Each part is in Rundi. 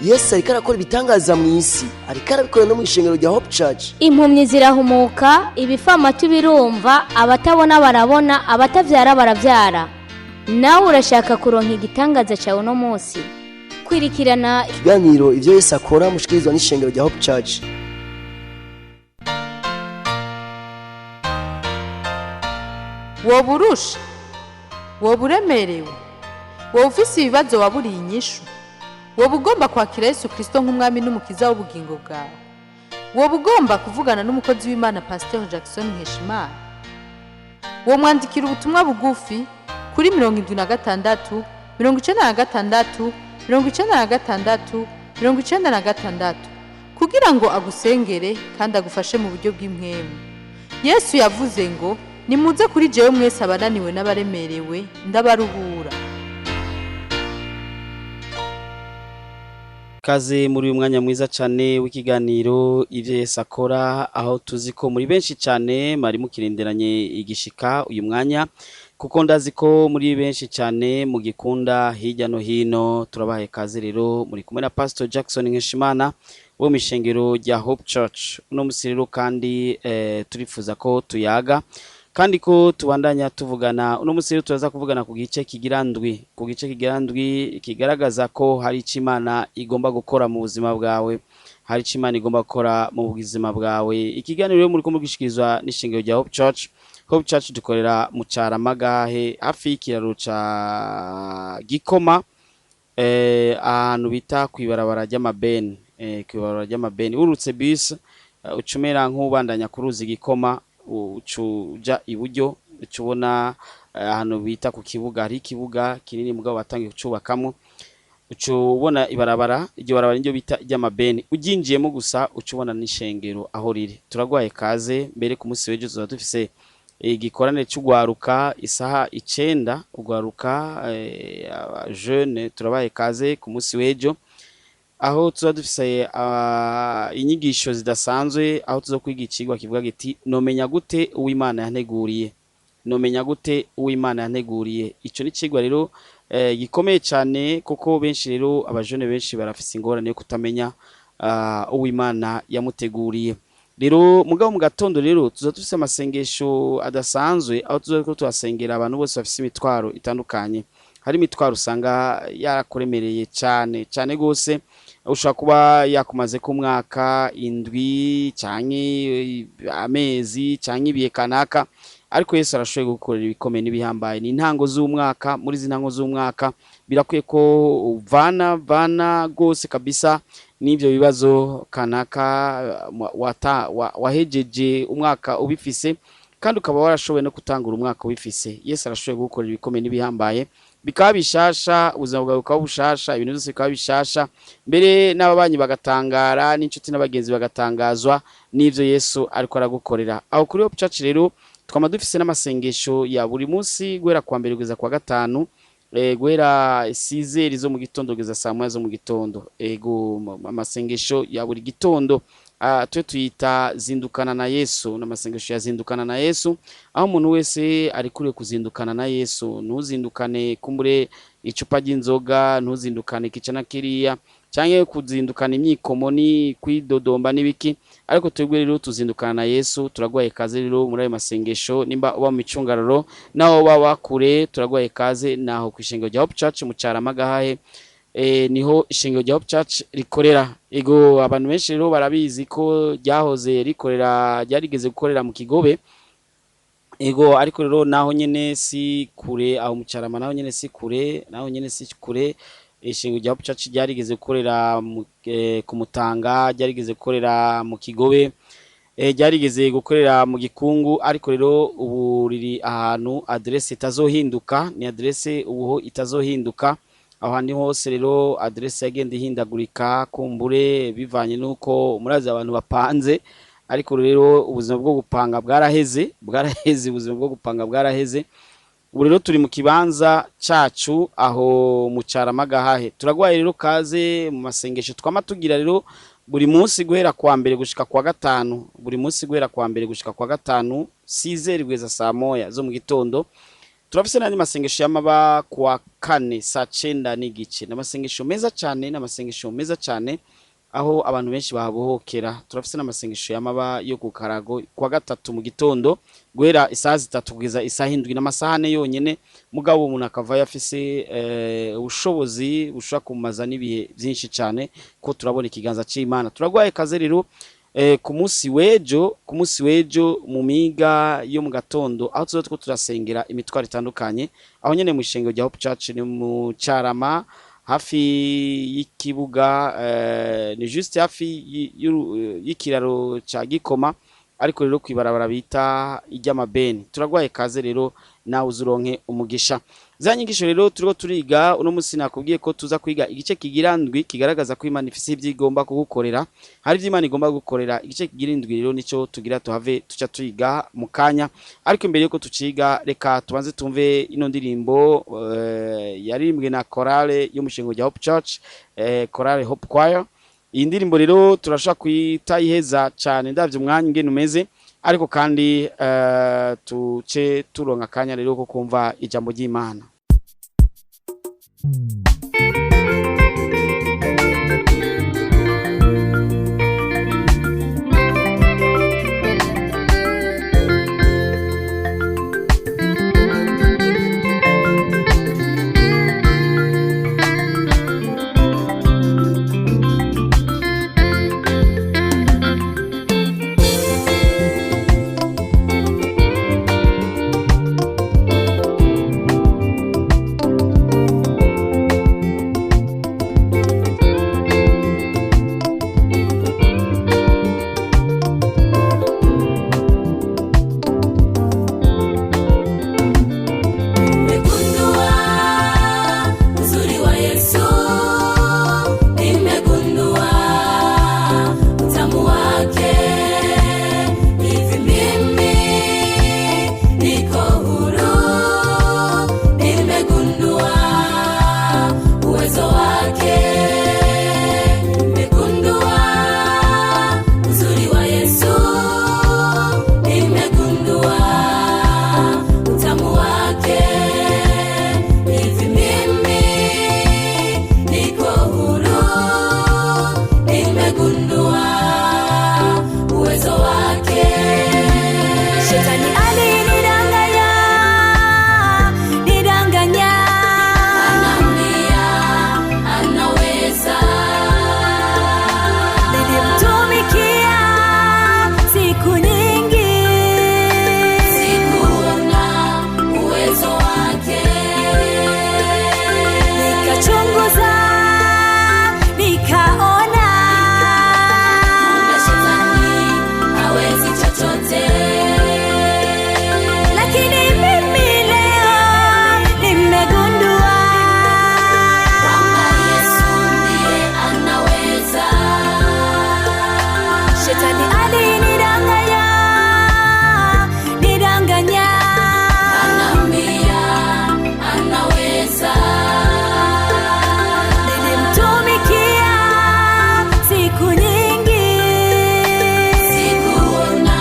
Yesu ariko arakora ibitangaza mu isi, ariko arabikora no mu ishengero rya Hope Church. Impumyi zirahumuka, ibifamatu birumva, abatabona barabona, abatavyara baravyara. Nawe urashaka kuronka igitangaza cyawe uno munsi? Kwirikirana ikiganiro Ivyo Yesu Akora, mushikirizwa n'ishengero rya Hope Church. Woba urusha, woba uremerewe, woba ufise ibibazo waburiye inyishu, woba ugomba kwakira Yesu Kirisito nk'umwami n'umukiza w'ubugingo bwawe, woba ugomba kuvugana n'umukozi w'Imana Pasiteri Jackson Nkeshimana, womwandikira ubutumwa bugufi kuri 76 96 96 96 kugira ngo agusengere kandi agufashe mu buryo bw'impwemu. Yesu yavuze ngo: "Nimuze kuri jewe mwese abananiwe n'abaremerewe, ndabaruhura." Kaze muri uyu mwanya mwiza cyane w'ikiganiro Ibyo Yesu Akora, aho tuzi ko muri benshi cyane mwari mukirindiranye igishika uyu mwanya, kuko ndazi ko muri benshi cyane mugikunda hirya no hino. Turabahaye kaze rero, muri kumwe na Pastor Jackson Nkeshimana wo mu ishengero rya Hope Church. Uno musi rero kandi turifuza ko tuyaga kandi ko tubandanya tuvugana. Uno musi rero turaza kuvugana ku gice kigira ndwi, ku gice kigira ndwi kigaragaza ko hari icyo Imana igomba gukora mu buzima bwawe, hari icyo Imana igomba gukora mu buzima bwawe. Ikiganiro rero muriko mugishikirizwa n'ishengero rya Hope Church. Hope Church dukorera mu Caramagahe, hafi y'ikiraro ca Gikoma, ahantu bita kw'ibarabara ry'amabeni, kw'ibarabara ry'amabeni urutse bus, ucumera nk'ubandanya ku ruzi Gikoma, uca uja iburyo, uca ubona ahantu bita ku kibuga. Hari ikibuga kinini mugabo batangiye kucubakamo. Uca ubona ibarabara, iryo barabara niryo bita iry'amabeni. Uryinjiyemo gusa, uca ubona n'ishengero aho riri. Turagwaye kaze. Mbere ku munsi w'ejo tuzaba dufise igikorane c'ugwaruka isaha 9. Ugwaruka, jeune, turabaye kaze ku munsi w'ejo, aho tuba dufise inyigisho zidasanzwe, aho tuza kwiga icigwa kivuga giti: "Nomenya gute uw'Imana yanteguriye? Nomenya gute uw'Imana yanteguriye?" Ico ni icigwa rero gikomeye cyane, kuko benshi rero, abajene benshi barafise ingorane yo kutamenya uw'Imana yamuteguriye. Rero mugabo mu gatondo rero tuza dufise amasengesho adasanzwe, aho tuza ko tuhasengera abantu bose bafise imitwaro itandukanye. Hari imitwaro usanga yarakuremereye cyane cyane gose, ushobora kuba yakumaze ku mwaka, indwi canke amezi canke ibihe kanaka, ariko Yesu arashoboye gukorera ibikomeye n'ibihambaye. Ni intango z'umwaka. Muri izi ntango z'umwaka birakwiye ko uvana vana rwose kabisa n'ibyo bibazo kanaka wahejeje umwaka ubifise, kandi ukaba warashoboye no gutangura umwaka ubifise. Yesu arashoboye gukorera ibikomeye n'ibihambaye, bikaba bishasha, ubuzima bwawe bukaba bushasha, ibintu byose bikaba bishasha, mbere n'ababanyi bagatangara, n'inshuti n'abagenzi bagatangazwa n'ivyo Yesu ariko aragukorera. Aho kuri Hope Church rero twama dufise n'amasengesho ya buri munsi, guhera kuwa mbere kugeza kuwa gatanu, guhera 6h zo mu gitondo kugeza saa 1 zo mu gitondo. Ego, amasengesho ya buri gitondo twe tuyita Zindukana na Yesu, n'amasengesho ya Zindukana na Yesu, aho umuntu wese arikuriye kuzindukana na Yesu. Ntuzindukane kumbure icupa ry'inzoga, ntuzindukane kica na kiriya, canke kuzindukana imyikomo ni kwidodomba n'ibiki, ariko twebwe rero tuzindukana na Yesu. Turagwaye kaze rero muri ayo masengesho. Nimba uba mu micungararo, naho uba kure, turagwaye kaze naho kw'ishengero rya Hope Church mu Caramagahahe, niho ishengero rya Hope Church rikorera. Ego, abantu benshi rero barabizi ko ryahoze rikorera, ryarigeze gukorera mu Kigobe. Ego, ariko rero naho nyene si kure, aho mu Carama naho nyene si kure, naho nyene si kure. Ishengero rya Hope Church ryarigeze gukorera ku Mutanga, ryarigeze gukorera mu Kigobe, ryarigeze gukorera mu Gikungu, ariko rero ubu riri ahantu adresse itazohinduka. Ni adresse ubuho itazohinduka. Aho hantu hose rero adresse yagenda ihindagurika, kumbure bivanye nuko murazi abantu bapanze, ariko rero ubuzima bwo gupanga bwaraheze, bwaraheze, ubuzima bwo gupanga bwaraheze. Ubu rero turi mu kibanza cacu aho mu Caramagahahe. Turagwaye rero kaze mu masengesho twama tugira rero buri munsi guhera kwa mbere gushika kwa gatanu, buri munsi guhera kwa mbere gushika kwa gatanu, 6h kugeza saa 1 zo mu gitondo. Turafise n'andi masengesho y'amaba kuwa kane saa 9:15, n'amasengesho meza cyane, n'amasengesho meza cyane aho abantu benshi bahabohokera. Turafise n'amasengesho y'amaba yo ku Karago kuwa gatatu mu gitondo guhera isaha 3 kugeza isaha 7, n'amasaha 4 yonyene, mugabo umuntu akava yafise ubushobozi bushobora kumaza n'ibihe byinshi cyane, ko turabona ikiganza c'Imana. Turagwaye kaze rero ku munsi w'ejo, ku munsi w'ejo mu miga yo mu gatondo, aho tuzoba turiko turasengera imitwaro itandukanye, aho nyene mu ishengero rya Hope Church ni mu Carama, hafi y'ikibuga, ni juste hafi y'ikiraro ca Gikoma, ariko rero kwibarabara bita iry'amabeni. Turagwaye kaze rero nawe uzuronke umugisha. Za nyigisho rero turiko turiga uno munsi, nakubwiye ko tuza kwiga igice kigira ndwi kigaragaza ko Imana ifise ibyo igomba kugukorera. Hari ibyo Imana igomba gukorera. Igice kigira indwi rero nico tugira tuhave tuca twiga mu kanya, ariko imbere yuko tuciga reka tubanze tumve ino ndirimbo yaririmbwe na chorale yo mu ishengo rya Hope Church, chorale Hope Choir. Iyi ndirimbo rero turashobora kuyitayiheza cyane ndavye umwanya ingene umeze, ariko kandi tuce turonka akanya rero ko kumva ijambo ry'Imana. Nimegundua uzuri wa Yesu, nimegundua utamu wake. Hivi mimi niko huru, nimegundua uwezo wake. Nimegundua uzuri wa Yesu, nimegundua utamu wake. Hivi mimi niko huru, nimegundua uwezo wake. Shetani alinidanganya, nidanganya, Anambia anaweza, nilimtumikia siku nyingi, sikuona uwezo wake. Nikachunguza, nikaona, Kumbe shetani hawezi chochote. Lakini mimi leo nimegundua Kwamba Yesu ndiye anaweza. Shetani alinidanganya, nidanganya, Anambia anaweza, nilimtumikia siku nyingi, sikuona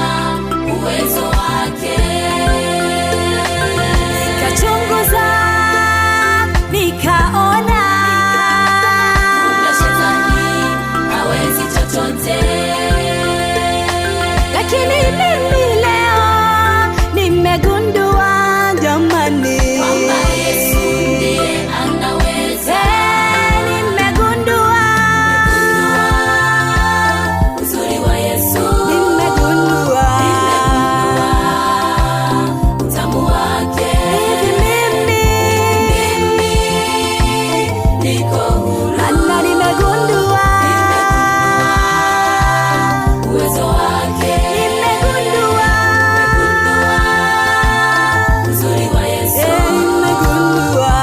uwezo wake. Nikachunguza, nikaona, Kumbe shetani hawezi chochote. Lakini mimi leo nimegundua jamani, Kwamba Yesu ndiye anaweza. Nimegundua Uzuri wa Yesu, nimegundua utamu wake. Hivi mimi Mimi niko huru, ana nimegundua uwezo wake. Nimegundua Uzuri wa Yesu, nimegundua.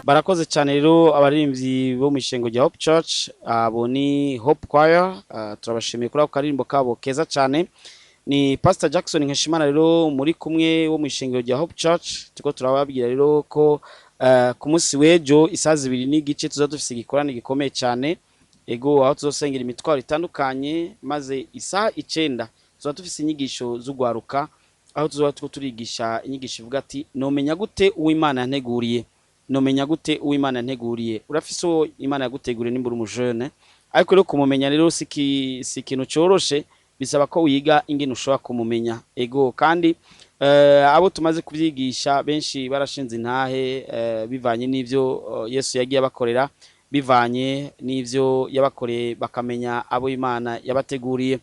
Barakoze cyane rero abaririmbyi bo mu ishengo rya Hope Church, abo ni Hope Choir. Turabashimiye kuri ako karirimbo kabo keza cyane. Ni Pastor Jackson Nkeshimana rero muri kumwe wo mu ishengero rya Hope Church. Turiko turababwira rero ko ku munsi w'ejo isaha 2:15 tuza dufise igikorane gikomeye cyane, ego, aho tuzosengera imitwaro itandukanye, maze isaha 9 tuza dufise inyigisho z'ugwaruka. Aho tuzoba turiko turigisha inyigisho ivuga ati: "Nomenya gute uwo Imana yanteguriye?" Nomenya gute uwo Imana yanteguriye? Urafise uwo Imana yaguteguriye nimba uri umujene, ariko rero kumumenya rero si ikintu coroshe, bisaba ko wiga ingene ushobora kumumenya. Ego, kandi abo tumaze kubyigisha benshi barashinze intahe bivanye n'ivyo Yesu yagiye abakorera, bivanye n'ivyo yabakoreye, bakamenya abo Imana yabateguriye.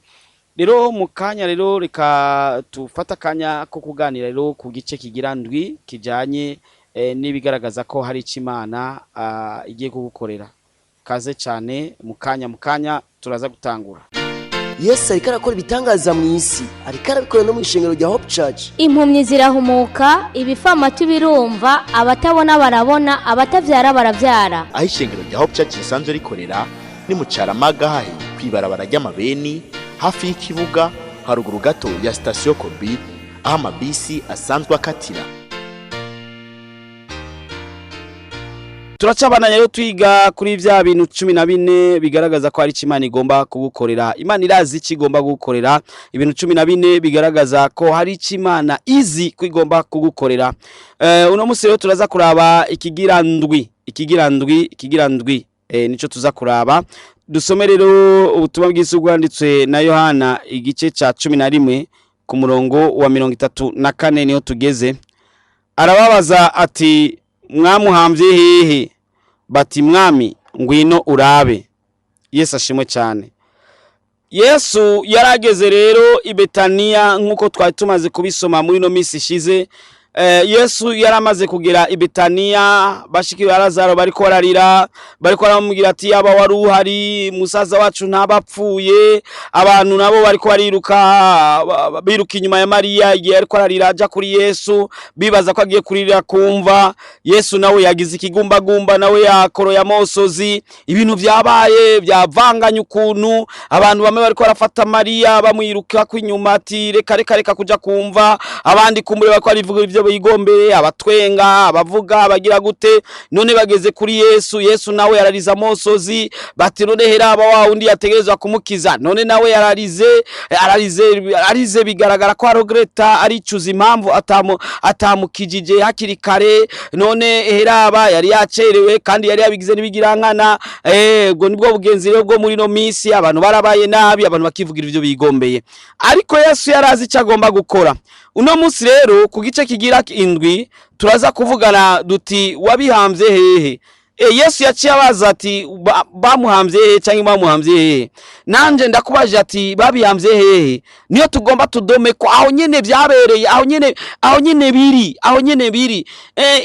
Rero mu kanya rero reka tufate akanya ko kuganira rero ku gice kigira ndwi kijanye n'ibigaragaza ko hari ico Imana igiye kugukorera. Kaze cyane, mu kanya turaza gutangura. Yesu ariko arakora ibitangaza mu isi, ariko arabikora no mu ishengero rya Hope Church. Impumyi zirahumuka, ibipfamatwi birumva, abatabona barabona, abatavyara baravyara. Aho ishengero rya Hope Church risanzwe rikorera ni mu Caramaga, hahe kw'ibarabara ry'amabeni, hafi y'ikibuga, haruguru gato ya sitasiyo Kobi, aho amabisi asanzwe akatira. Turacabandanya rero twiga kuri vya bintu 14 bigaragaza ko hari icyo Imana igomba kugukorera. Imana irazi icyo igomba kugukorera. Ibintu 14 bigaragaza ko hari icyo Imana izi ko igomba kugukorera. Uno munsi rero turaza kuraba ikigira ndwi, ikigira ndwi, ikigira ndwi. Nico tuza kuraba. Dusome rero ubutumwa bwiza bwanditswe na Yohana, igice ca 11, ku murongo wa 34, niho tugeze. Arababaza ati: "Mwamuhambye hehe?" Bati: "Mwami, ngwino urabe." Yesu ashimwe cyane. Yesu yarageze rero i Betaniya, nk'uko twari tumaze kubisoma muri ino minsi ishize. Yesu yaramaze kugera i Betaniya, bashiki ba Lazaro bariko bararira, bariko baramubwira ati: "Yaba wari uhari, musaza wacu ntabapfuye." Abantu nabo bariko bariruka, biruka inyuma ya Mariya igihe ariko ararira aja kuri Yesu, bibaza ko agiye kurira kumva. Yesu nawe yagize ikigumbagumba, nawe yakoroye amosozi. Ibintu vyabaye byavanganye ukuntu abantu bamwe bariko barafata Mariya bamwiruka ko inyuma ati: "Reka, reka, reka kuja kumva." Abandi kumbure bariko barivuga ivyo bigombeye, abatwenga, abavuga, abagira gute. None bageze kuri Yesu, Yesu nawe yarariza amosozi. Bati: "None heraba wa wundi yategerezwa kumukiza." None nawe yararize, ararize, arize, bigaragara ko aregretta, aricuza impamvu atamukijije hakiri kare. None heraba yari yacerewe kandi yari yabigize n'ibigirankana. Ubwo nibwo bugenzi rero bwo muri no minsi, abantu barabaye nabi, abantu bakivugira ivyo bigombeye, ariko Yesu yarazi icyo agomba gukora. Uno munsi rero ku gice kigira indwi turaza kuvugana duti: "Wabihambye hehe?" Yesu yaciye abaza ati: "Bamuhambye hehe cyangwa bamuhambye hehe?" Nanje ndakubaje ati: "Babihambye hehe?" Niyo tugomba tudome ko aho nyene byabereye, aho nyene, aho nyene biri, aho nyene biri.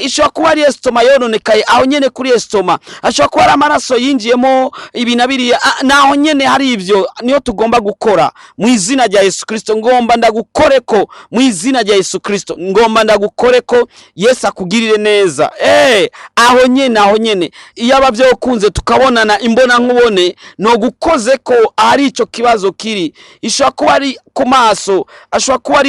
Ishobora kuba ari estomac yononekaye, aho nyene kuri estomac ashobora kuba ari amaraso yinjiyemo ibi na biriya. Naho nyene hari ivyo, niyo tugomba gukora mu izina rya Yesu Kristo. Ngomba ndagukore ko mu izina rya Yesu Kristo, ngomba ndagukore ko, Yesu akugirire neza. Aho nyene, aho nyene, iyo aba byokunze tukabonana imbona nkubone, no gukoze ko ari ico kibazo kiri. Ishobora kuba ari ku maso, ashobora kuba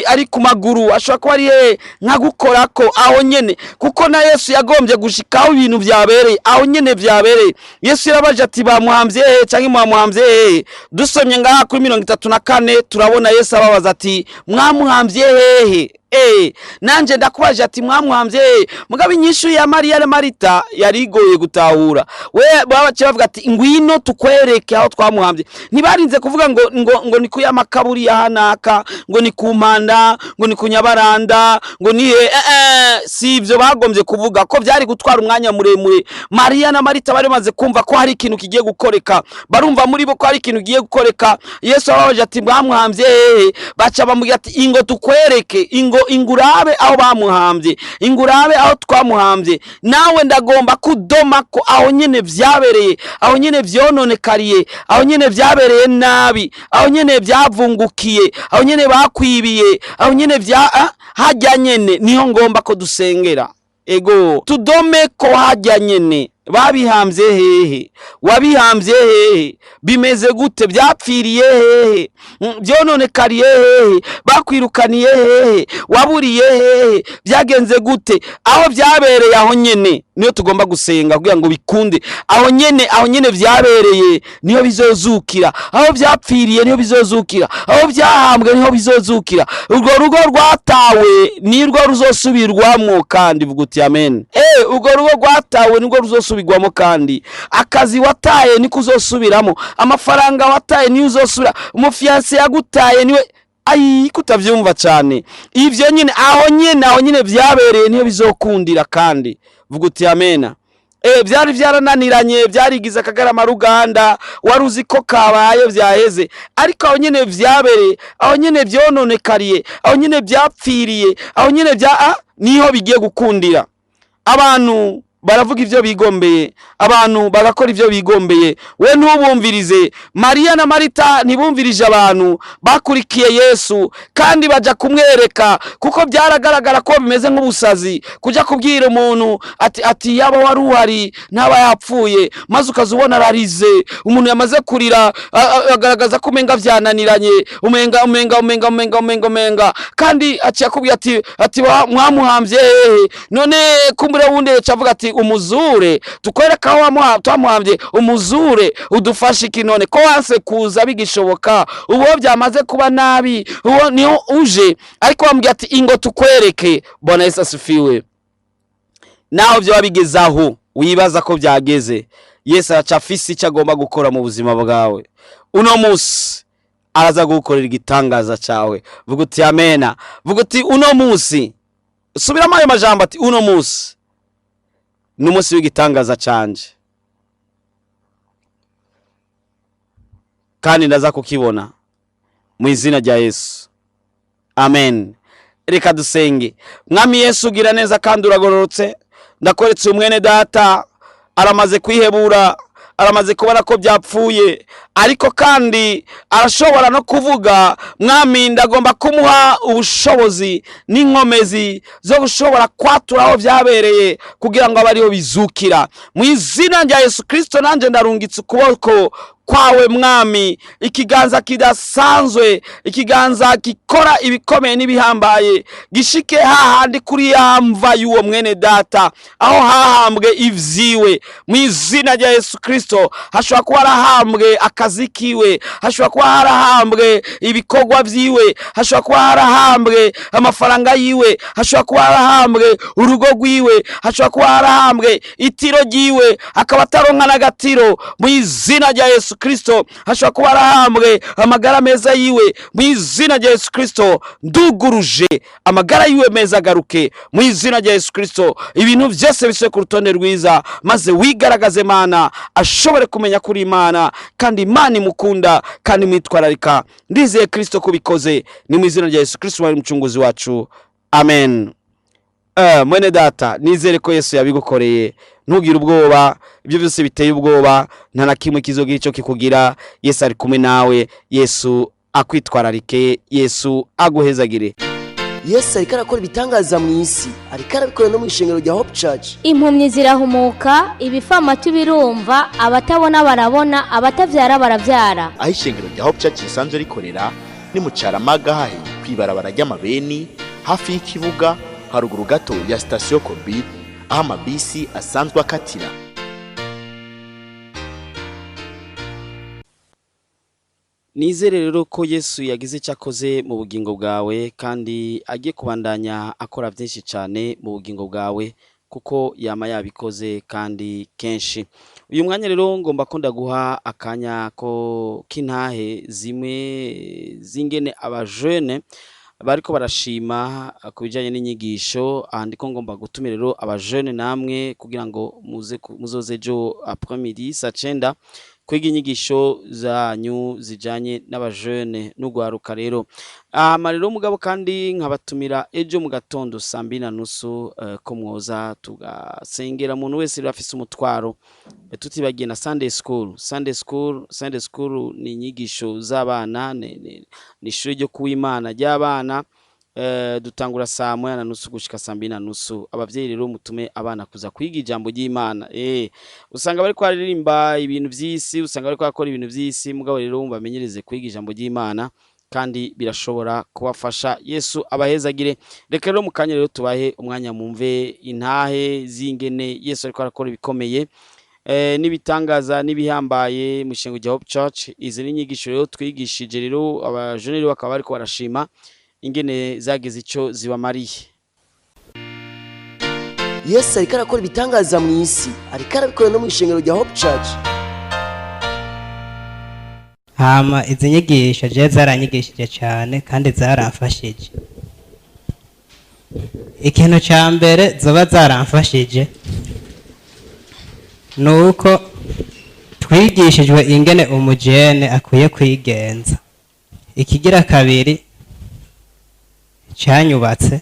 ari ku maguru, ashobora kuba ari nkagukora ko aho nyene, kuko na Yesu yagombye gushikaho ibintu byabereye, aho nyene byabereye. Yesu yarabaje ati: "Bamuhambye hehe cyangwa mwamuhambye hehe?" Dusomye ngaha kuri 34, turabona Yesu ababaza ati: "Mwamuhambye hehe?" Nanje ndakubaje ati: "Mwamuhambye hehe?" Mugabo inyishu ya Mariya na Marita yari igoye gutahura. We babace bavuga ati: "Ngwino tukwereke aho twamuhambye." Ntibarinze kuvuga ngo ni ku y'amakaburi ya hanaka, ngo ni ku mpanda, ngo ni ku Nyabaranda, ngo ni he. Si ibyo bagombye kuvuga, ko byari gutwara umwanya muremure. Mariya na Marita bari bamaze kumva ko hari ikintu kigiye gukoreka, barumva muri bo ko hari ikintu kigiye gukoreka. Yesu ababaje ati: "Mwamuhambye hehe?" Baca bamubwira ati: "Ingo tukwereke, ingo, ingurabe aho bamuhambye, ingurabe aho twamuhambye." Nawe ndagomba kudoma ko aho nyene vyabereye, aho nyene vyononekariye, aho nyene vyabereye nabi, aho nyene vyavungukiye, aho nyene bakwibiye, aho nyene vya hajya nyene niho ngomba ko dusengera. Ego, tudome ko hajya nyene. Babihambye hehe? Wabihambye hehe? Bimeze gute? Byapfiriye hehe? Byononekariye hehe? Bakwirukaniye hehe? Waburiye hehe? Byagenze gute? Aho byabereye, aho nyene niyo tugomba gusenga kugira ngo bikunde. Aho nyene, aho nyene byabereye niyo bizozukira. Aho byapfiriye niyo bizozukira. Aho byahambwe niho bizozukira. Urwo rugo rwatawe nirwo ruzosubirwamo kandi. Vuga uti amen. Urwo rugo rwatawe nirwo ruzosubirwamo kandi. Akazi wataye niko uzosubiramo. Amafaranga wataye niyo uzosubira. Umufiancé yagutaye niwe. Ayi, kutavyumva cyane ivyo nyine. Aho nyine, aho nyine byabereye niyo bizokundira kandi. Vuga uti amena. Byari byarananiranye, byarigize akagarama ruganda, wari uzi ko kabaye byaheze, ariko aho nyine vyabereye, aho nyine vyononekariye, aho nyine byapfiriye, aho nyine bya niho bigiye gukundira. Abantu baravuga ivyo bigombeye, abantu bagakora ivyo bigombeye, we ntubumvirize. Mariya na Marita ntibumvirije abantu, bakurikiye Yesu kandi baja kumwereka, kuko byaragaragara ko bimeze nk'ubusazi kujya kubwira umuntu ati yaba wari uhari ntaba yapfuye, maze ukaza ubona ararize. Umuntu yamaze kurira agaragaza ko umenga vyananiranye, umenga umenga umenga umenga umenga umenga, kandi aciye akubwira ati mwamuhambye hehe? None kumbure wundi yaca avuga ati umuzure tukwereka aho twamuhambye, umuzure udufashe iki? None ko wanse kuza bigishoboka, ubu byamaze kuba nabi, uwo niho uje? Ariko bamubwira ati ingo tukwereke. Bwana Yesu asifiwe. Naho byaba bigeze aho wibaza ko byageze, Yesu araca afise icyo agomba gukora mu buzima bwawe. Uno munsi araza gukorera igitangaza cyawe. Vuga uti amena. Vuga uti uno munsi. Subiramo ayo majambo ati uno munsi ni umunsi w'igitangaza canje, kandi ndaza kukibona mu izina rya Yesu. Amen. Reka dusenge. Mwami Yesu, ugira neza kandi uragororotse. Ndakweretse umwene data, aramaze kwihebura, aramaze kubona ko byapfuye, ariko kandi arashobora no kuvuga. Mwami, ndagomba kumuha ubushobozi n'inkomezi zo gushobora kwatura aho byabereye kugira ngo abe ariho bizukira mu izina rya Yesu Kirisito. Nanjye ndarungitse ukuboko kwawe Mwami, ikiganza kidasanzwe, ikiganza gikora ibikomeye n'ibihambaye, gishike hahandi kuri ya mva y'uwo mwene data, aho hahambwe ivyiwe mu izina rya Yesu Kristo. Hashobora kuba harahambwe akazi kiwe, hashobora kuba harahambwe ibikorwa vyiwe, hashobora kuba harahambwe amafaranga yiwe, hashobora kuba harahambwe urugo rwiwe, hashobora kuba harahambwe itiro ryiwe, akaba ataronka n'agatiro mu izina rya Yesu Kristo. Hashobora kuba harahambwe amagara meza yiwe. Mu izina rya Yesu Kristo nduguruje amagara yiwe meza agaruke mu izina rya Yesu Kristo. Ibintu byose biswe ku rutonde rwiza, maze wigaragaze Mana, ashobore kumenya kuri Imana kandi Imana imukunda kandi imwitwararika. Ndizeye Kristo kubikoze, ni mu izina rya Yesu Kristo wari umucunguzi wacu, amen. Mwene data, nizere ko Yesu yabigukoreye. Ntugire ubwoba. Ibyo byose biteye ubwoba, nta na kimwe kizogira icyo kikugira. Yesu ari kumwe nawe. Yesu akwitwararike, Yesu aguhezagire. Yesu ariko arakora ibitangaza mu isi, ariko arabikora no mu ishengero rya Hope Church. Impumyi zirahumuka, ibifamatu birumva, abatabona barabona, abatabyara barabyara. Aho ishengero rya Hope Church risanzwe rikorera ni mu Caramaga, hahe kw'ibarabara ry'amabeni, hafi y'ikibuga, haruguru gato ya sitasiyo Kobi, aho amabisi asanzwe akatira. Nizere rero ko Yesu yagize icyo akoze mu bugingo bwawe, kandi agiye kubandanya akora byinshi cyane mu bugingo bwawe, kuko yama yabikoze kandi kenshi. Uyu mwanya rero ngomba ko ndaguha akanya ko k'intahe zimwe z'ingene abajene bariko barashima ku bijanye n'inyigisho. Aha ndiko ngomba gutumira rero abajene namwe kugira ngo muze muzoze ejo après midi saa 9 kwiga inyigisho zanyu zijanye n'abajene n'ugwaruka rero. Hama rero mugabo kandi nkabatumira ejo mu gatondo saa 2:30, ko mwoza tugasengera umuntu wese rero afise umutwaro. Tutibagiye na Sunday school. Sunday school, Sunday school ni inyigisho z'abana, ni ishuri ryo kuwimana ry'abana. Dutangura saa moya na nusu gushika saa mbiri na nusu. Abavyeyi rero mutume abana kuza kwiga ijambo ry'Imana. Usanga bariko baririmba ibintu vy'isi, usanga bariko bakora ibintu vy'isi, mugabo rero bamenyereze kwiga ijambo ry'Imana kandi birashobora kubafasha. Yesu abahezagire. Reka rero mu kanya rero tubahe umwanya mumve intahe z'ingene Yesu ariko arakora ibikomeye n'ibitangaza n'ibihambaye mu ishengo rya Hope Church. Izi ni inyigisho rero twigishije, rero abajeneri bakaba bariko barashima ingene zagize ico zibamariye. Yesu ariko arakora ibitangaza mu isi, ariko arabikora no mu ishengero rya Hope Church. Hama izi nyigisho je zaranyigishije cyane kandi zaramfashije. Ikintu cya mbere zoba zaramfashije ni uko twigishijwe ingene umujene akwiye kwigenza. Ikigira kabiri cyanyubatse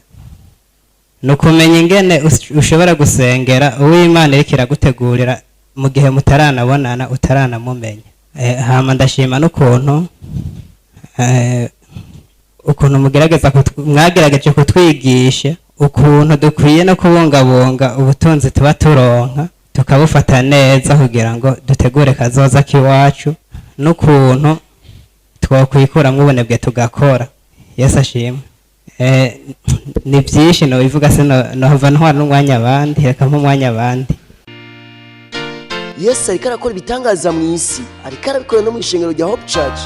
ni ukumenya ingene ushobora gusengera uw'Imana iriko iragutegurira mu gihe mutaranabonana, utaranamumenya. Hama ndashima n'ukuntu ukuntu mugerageza mwagerageje kutwigisha ukuntu dukwiye no kubungabunga ubutunzi tuba turonka, tukabufata neza kugira ngo dutegure kazoza k'iwacu, n'ukuntu twokwikuramwo ubunebwe tugakora. Yesu ashimwe. Ni byinshi nobivuga, se nohava ntwara n'umwanya abandi. Reka mpe umwanya abandi. Yesu ariko arakora ibitangaza mu isi, ariko arabikora no mu ishengero rya Hope Church.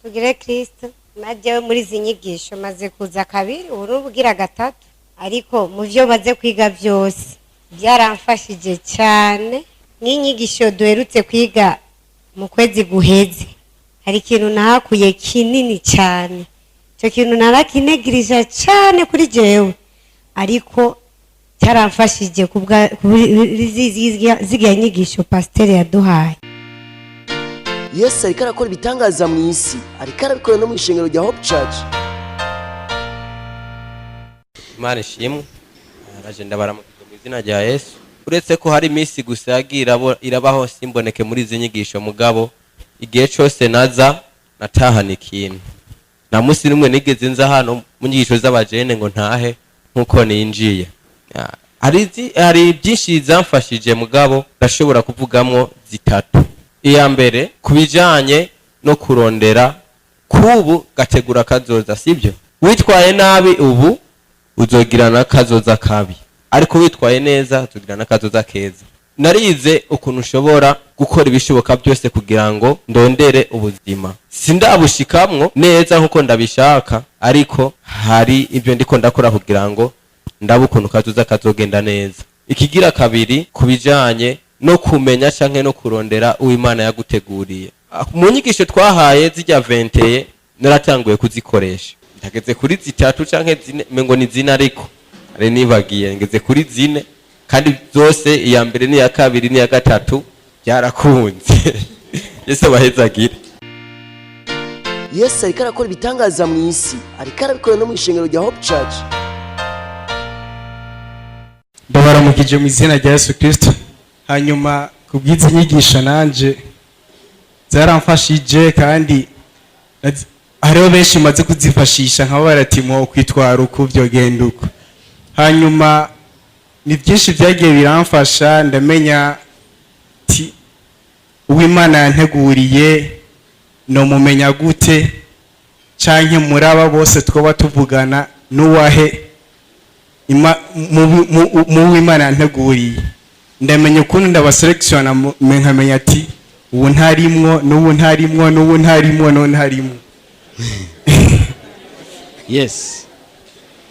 Tugire Kristo. Najyewe muri izi nyigisho maze kuza kabiri, ubu n'ubugira gatatu, ariko mu byo maze kwiga byose byaramfashije cyane. Nk'inyigisho duherutse kwiga mu kwezi guheze, hari ikintu nahakuye kinini cyane. Icyo kintu narakinegirije cyane kuri jewe, ariko cyaramfashije kubwa kuri ziriya nyigisho pasiteri yaduhaye. Yesu ariko arakora ibitangaza mu isi, ariko arabikora no mu ishengero rya Hope Church. Imana ishimwe. Araje, ndabaramukije mu izina rya Yesu. Uretse ko hari iminsi gusa yagiye irabaho simboneke muri izi nyigisho, mugabo igihe cose naza natahana ikintu. Nta munsi n'umwe nigeze nza hano mu nyigisho z'abajene ngo ntahe nk'uko ninjiye. Hari byinshi zamfashije, mugabo ndashobora kuvugamwo zitatu. Iya mbere, ku bijanye no kurondera kubu gategura kazoza, sibyo? Witwaye nabi ubu uzogira n'akazoza kabi, ariko witwaye neza uzogira n'akazoza keza. Narize ukuntu ushobora gukora ibishoboka byose kugira ngo ndondere ubuzima. Sindabushikamwo neza nkuko ndabishaka, ariko hari ibyo ndiko ndakora kugira ngo ndabe ukuntu kazoza kazogenda neza. Ikigira kabiri, ku bijanye no kumenya canke no kurondera uw'Imana yaguteguriye. Mu nyigisho twahaye zijya 21 naratanguye kuzikoresha, ndageze kuri zitatu canke zine, mengo ni zine, ariko ari nibagiye, ngeze kuri zine, kandi zose iya mbere n'iya kabiri n'iya gatatu byarakunze. Yesu abahezagire. Yesu ariko arakora ibitangaza mu isi, ariko arabikora no mu ishengero rya Hope Church. Ndabaramukije mu izina rya Yesu Kristo. Hanyuma ku bw'izi nyigisho nanje zaramfashije, kandi hariho benshi maze kuzifashisha nka barati kwitwara uku byogenda uko. Hanyuma ni byinshi byagiye biramfasha. Ndamenya ti uw'Imana yanteguriye nomumenya gute, canke muri aba bose twoba tuvugana n'uwahe mu w'Imana yanteguriye. Ndamenya ukuntu ndabaselectiona, nkamenya ati ubu ntarimwo, n'ubu ntarimwo, n'ubu ntarimwo, n'ubu ntarimwo.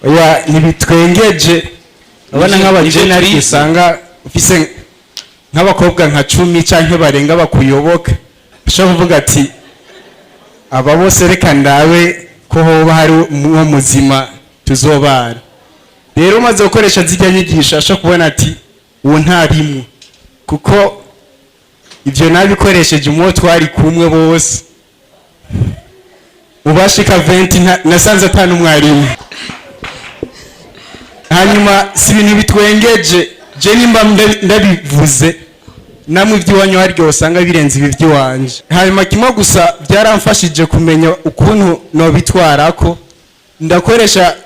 Oya, ntibitwengeje. Urabona nk'abajene Nivyo ariko twize. usanga ufise nk'abakobwa nka 10 canke barenga bakuyoboka, ushobora kuvuga ati aba bose reka ndabe ko hoba hari uwo muzima tuzobana. Rero umaze gukoresha zirya nyigisho ashobora kubona ati uwo ntarimwo, kuko ibyo nabikoresheje umuwo twari kumwe bose ubashika 20 nasanze atanu mwarimu. Hanyuma si ibintu bitwengeje, je nimba ndabivuze. Namwe iby'iwanyu hari igihe usanga birenze ibi by'iwanje. Hanyuma kimwe gusa byaramfashije kumenya ukuntu nobitwarako, ndakoresha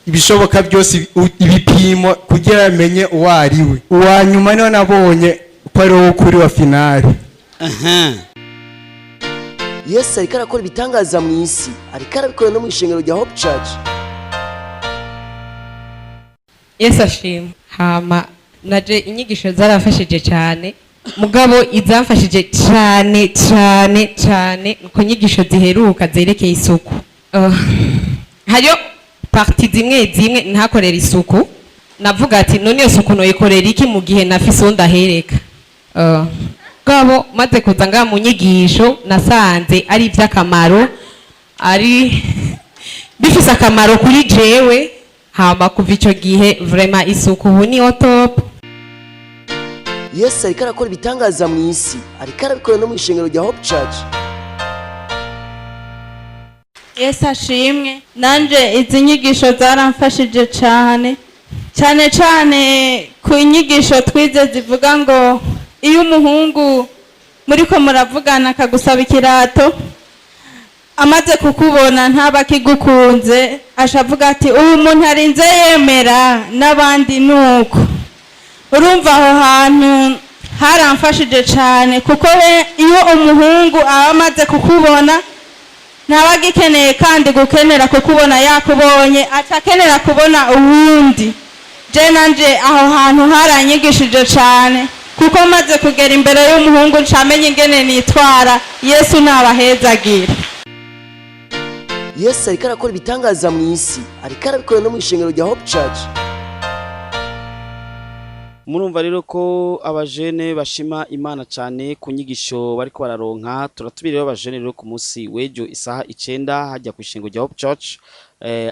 ibishoboka byose, ibipimo kugira menye uwo ari we. Uwa nyuma niho nabonye ko ari wowe kuri wa finale. Yesu ariko arakora ibitangaza mu isi, ariko arabikora no mu ishengero rya Hope Church. Yesu ashimwe. Hama naje inyigisho zarafashije cyane, mugabo izamfashije cyane cyane cyane ku nyigisho ziheruka zerekeye isuku. Hariyo parties zimwe zimwe ntakorera isuku, navuga ati: "None iyo suku noyikorera iki mu gihe nafise uwo ndahereka?" Mugabo maze kuza ngaha mu nyigisho, nasanze ari iby'akamaro, ari bifise akamaro kuri jewe. Hama kuva icyo gihe, vraiment, isuku ubu niyo top. Yesu ariko arakora ibitangaza mu isi, ariko arabikora no mu ishengero rya Hope Church. Yesu ashimwe. Nanje izi nyigisho zaramfashije cyane cyane cyane ku nyigisho twize zivuga ngo iyo umuhungu muriko muravugana akagusaba ikirato, amaze kukubona ntaba akigukunze, aca avuga ati: "Uyu muntu arinze yemera n'abandi." Nuko urumva aho hantu haramfashije cyane, kuko we iyo umuhungu aba amaze kukubona ntaba agikeneye kandi gukenera kukubona, yakubonye aca akenera kubona uwundi. Je nanje aho hantu haranyigishije cyane, kuko maze kugera imbere y'umuhungu ncamenye ingene nitwara. Yesu nabahezagira. Yesu ariko arakora ibitangaza mu isi, ariko arabikora no mu ishengero rya Hope Church. Murumva rero ko abajene bashima Imana cyane ku nyigisho bariko bararonka. Turatumira rero abajene rero ku munsi w'ejo isaha 9 hajya ku ishengo rya Hope Church,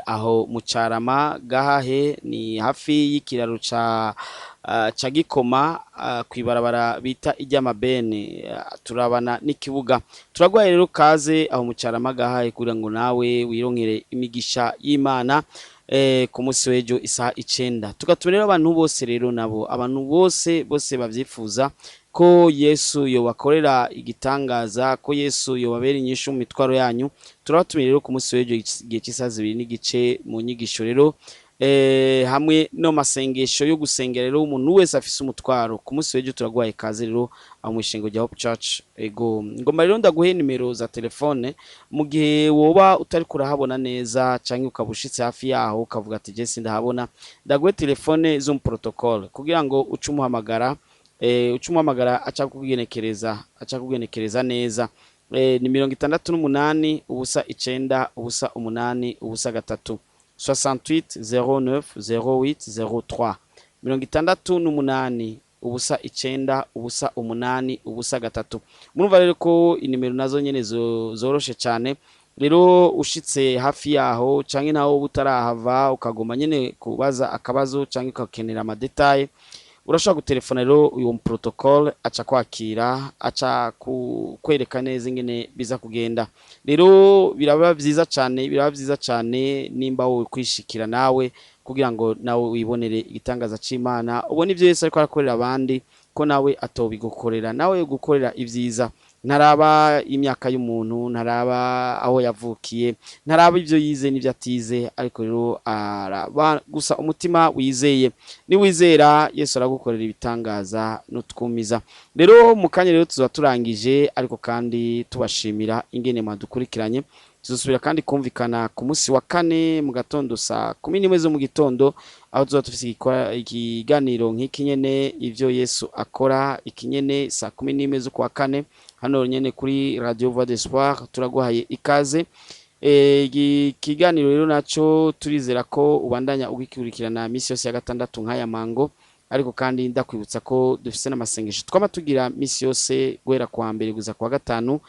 aho mu Carama gahahe, ni hafi y'ikiraro ca Gikoma, kwibarabara bita iry'amabene, turabana n'ikibuga. Turagwaye rero kaze aho mu Carama gahahe kugira ngo nawe wironkere imigisha y'Imana ku munsi w'ejo isaha 9. Tugatumira rero abantu bose rero, nabo abantu bose bose bavyifuza ko Yesu yobakorera igitangaza, ko Yesu yobabera inyishu mu mitwaro yanyu. Turabatumira rero ku munsi w'ejo igihe cy'isaha 2:30 mu nyigisho rero, hamwe no masengesho yo gusengera rero umuntu wese afise umutwaro. Ku munsi w'ejo turaguhaye kaze rero aho mu ishengo rya Hope Church. Ego, ngomba rero ndaguhe nimero za telefone mu gihe woba utari kurahabona neza, canke ukaba ushitse hafi yaho ukavuga ati: "Je sindahabona." Ndaguhe telefone zo mu protocole kugira ngo uce umuhamagara, uce umuhamagara aca kugenekereza neza. Ni 68 0 9 0 8 0 3, 68 09 08 03, 68 0 9 0 8 0 3. Murumva rero ko inimero nazo nyene zoroshe cyane. Rero ushitse hafi yaho canke nawe uba utarahava, ukagomba nyene kubaza akabazo canke ukakenera ama détails, urashobora gutelefona rero uyu protocole, aca kwakira, aca kwereka neza ingene biza kugenda. Rero biraba vyiza cyane, biraba vyiza cyane nimba wowe kwishikira nawe kugira ngo nawe wibonere igitangaza c'Imana, ubone ivyo Yesu ariko arakorera abandi, ko nawe atobigukorera, nawe gukorera ibyiza. Ntaraba imyaka y'umuntu, ntaraba aho yavukiye, ntaraba ibyo yize n'ibyo atize, ariko rero araba gusa umutima wizeye. Niwizera, Yesu aragukorera ibitangaza n'utwumiza. Rero mu kanya rero tuzaba turangije, ariko kandi tubashimira ingene mwadukurikiranye. Tuzosubira kandi kumvikana ku munsi wa kane mu gatondo saa 11 zo mu gitondo, aho tuzoba dufise ikiganiro nk'iki nyene, ivyo Yesu akora, iki nyene, saa 11 zo kuwa kane, hano nyene kuri Radio Voix d'Espoir. Turaguhaye ikaze. Iki kiganiro rero naco turizera ko ubandanya ugikurikirana misi yose ya gatandatu nk'aya mango, ariko kandi ndakwibutsa ko dufise n'amasengesho twama tugira misi yose guhera kuwa mbere guza kuwa gatanu,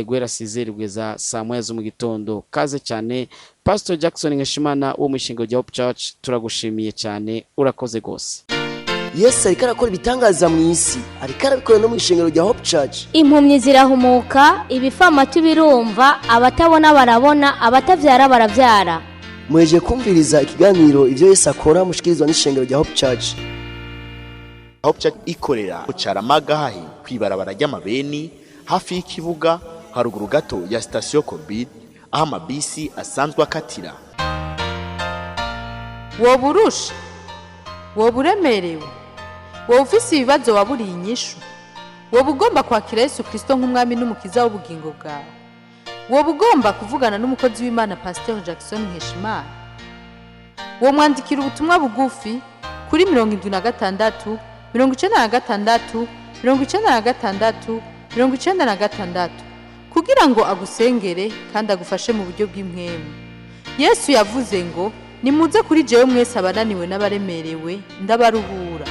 guhera 6h kugeza saa 1 zo mu gitondo. Kaze cyane. Pastor Jackson Nkeshimana wo mu ishingo rya Hope Church, turagushimiye cyane, urakoze gose. Yesu ariko arakora ibitangaza mu isi, ariko arabikora no mu ishengero rya Hope Church. Impumyi zirahumuka, ibifamatu birumva, abatabona barabona, abatavyara baravyara. Muhejeje kumviriza ikiganiro Ivyo Yesu Akora, mushikirizwa n'ishengero rya Hope Church. Hope Church ikorera mu Caramaga hahi kwibarabara ry'amabeni hafi y'ikibuga, haruguru gato ya sitasiyo Kobi, aho amabisi asanzwe akatira. Woba urusha, woba uremerewe, woba ufise ibibazo waburiye inyishu, woba ugomba kwakira Yesu Kirisito nk'umwami n'umukiza w'ubugingo bwawe, woba ugomba kuvugana n'umukozi w'Imana Pasiteri Jackson Nkeshimana, womwandikira ubutumwa bugufi kuri 76 96 96 96 kugira ngo agusengere kandi agufashe mu buryo bw'impwemu. Yesu yavuze ngo: "Nimuze kuri jewe mwese abananiwe n'abaremerewe, ndabaruhura."